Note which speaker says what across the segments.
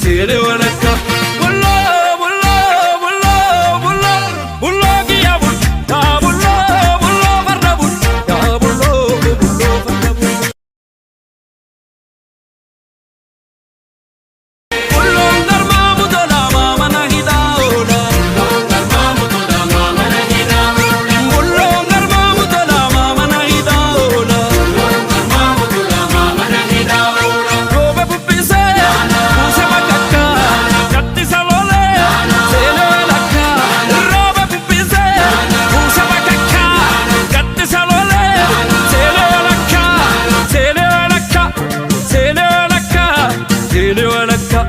Speaker 1: Seene walakka. Bulloo bulloo bulloo bulloo bulloo kiyya bul yaa bulloo bulloo farda bul yaa bulloo bulloo farda bul. Bulloon garmaamu tolaa mana hidhaa oola. Bulloon garmaamu tolaa mana hidhaa oola. Rooba bubbisee buuse bakakkaa gaddisa lolee seenee walakkaa. Rooba bubbisee buuse bakakkaa gaddisa lolee seenee walakkaa. Seenee walakkaa seenee walakkaa seenee walakkaa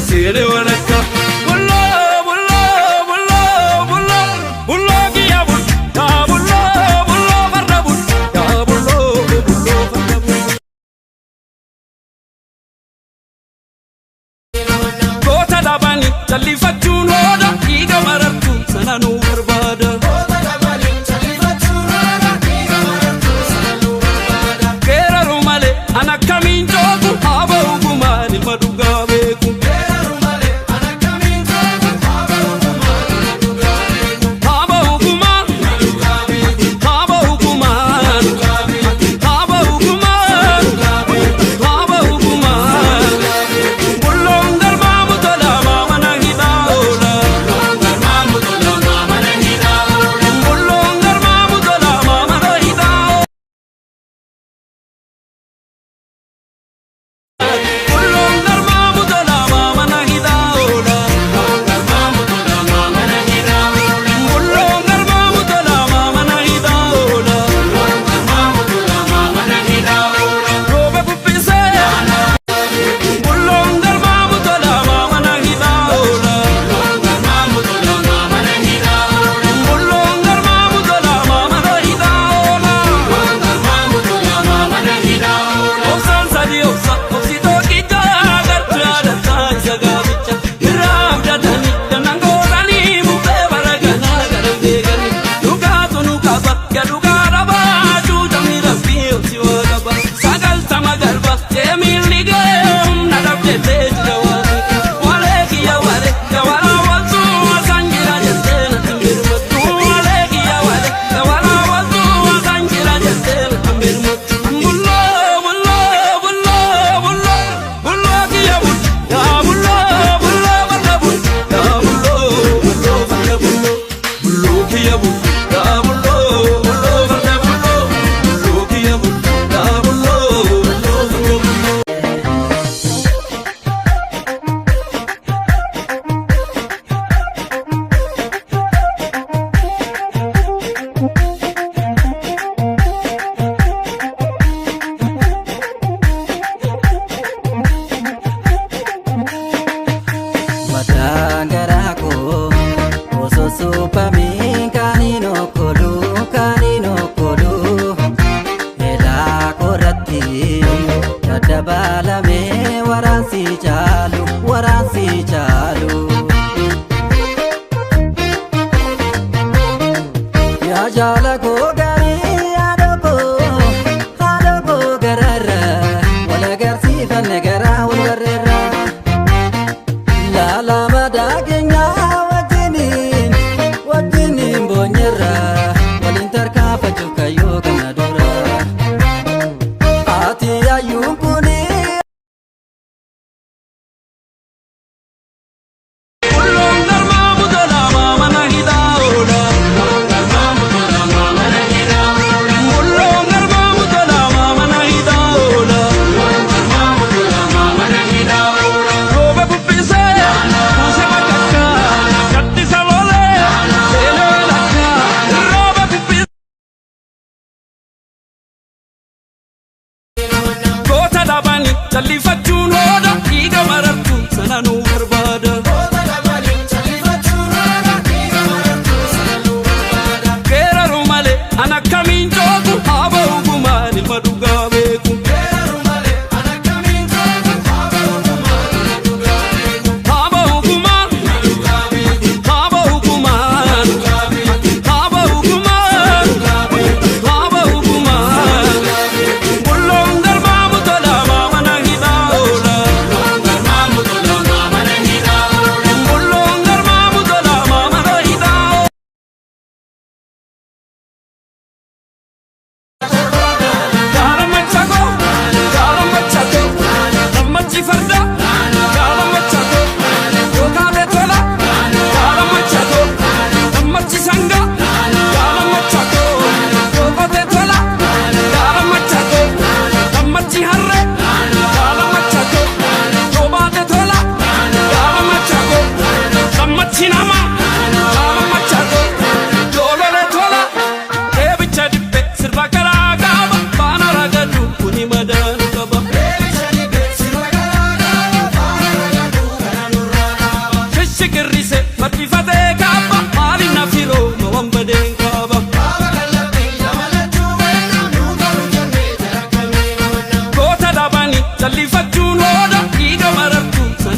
Speaker 1: seenee walakkaa. Bulloo bulloo bulloo bulloo bulloo kiyya bul yaa bulloo bulloo farda bul yaa bulloo bulloo farda bul. Goota dhabanii jallifachuun hooda dhiiga marartuu sana nu barbaada. Geeraru malee an akkamiin joogu haa ba'u gumaan ilma dhugaa beeku. Haa ba'u gumaan, haa ba'u gumaan, haa ba'u gumaan, haa ba'u gumaan. Bulloon garmaamu tolaa mana hidhaa oola. Bulloon garmaamu tolaa mana hidhaa oola. Bulloon garmaamu tolaa mana hidhaa oola. Bulloon garmaamu tolaa mana hidhaa oola. Rooba bubbisee. Bulloon garmaamu tolaa mana hidhaa oola. Bulloon garmaamu tolaa mana hidhaa oola. Obsaan sadii obsa obsitoo qicaa gartuu yaadataa isa gaaficha irraa abdatanii dannan gootanii bubbee bara ganaa gara beekanii dhugaatu nu qaba yaa dhugaa dhabaa cuucamni rabbii obsi waa qaba 90 garba jeemiilli ga'ee humna dhabdellee jira waaqni walee kiyya walee jawara waltuu asaan jira jettee natti mirmattu walee kiyya walee jawara waltuu asaan jira jettee natti mirmattu. Bulloo bulloo bulloo bulloo bulloo kiyya bul yaa bulloo bulloo farda bul yaa bulloo bulloo farda bulloo bulloo kiyya bul yaa bulloo bulloo farda bulloo bulloo kiyya bul yaa bulloo bulloo farda bulloo.
Speaker 2: Mataan garaa koo osoo suphamee kan hin okkoluu kan hin okkoluu elaa koorratti daddabalamee waraansi caalu waraansi caalu. Yaa jaala koo gaarii haadha koo haadha koo gararra wal agarsiifanne garaa wal barreerra. Laala madaa keenya wajjiniin wajjiniin boonyerra waliin tarkaanfachuuf kayyoo kana dura. Ati hayyuun kuni.
Speaker 1: Bulloon garmaamu tolaa mana hidhaa oola.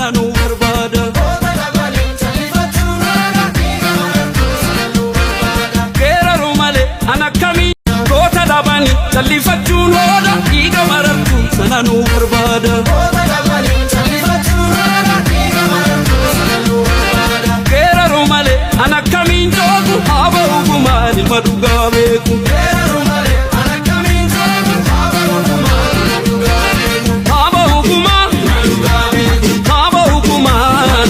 Speaker 1: sana nuu barbaada. Geeraruu malee an akkamii goota dhabanii callifachuun hooda dhiiga marartuu sana nuu barbaada. Geeraruu malee an akkamiin joogu haaba ugumaan ilma dhugaa beeku. Haaba ugumaan, haaba ugumaan,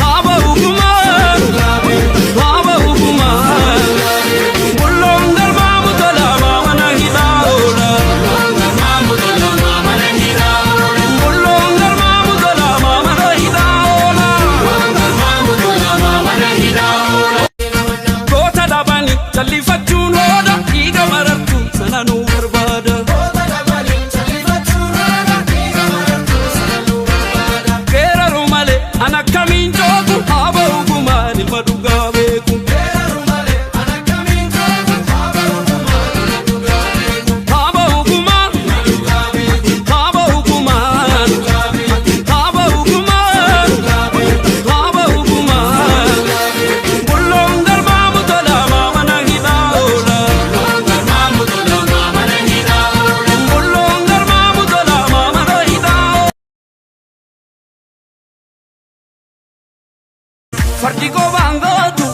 Speaker 1: haaba ugumaan, haaba ugumaan. Bulloon galmaa mutolaa mana hidhaa oola. Bulloon galmaa mutolaa mana hidhaa oola. Goota dhabanii callifachuun hooda dhiiga marartuu sana nuu barbaada. Geeraruu malee an akkamiin joogu haaba ugumaan ilma dhugaa beeku. Haaba ugumaan, haaba ugumaan, haaba ugumaan, haaba ugumaan. Bulloon galmaa mutolaa mana hidhaa oola. Bulloon galmaa mutolaa mana hidhaa oola. Fardi koo baangootu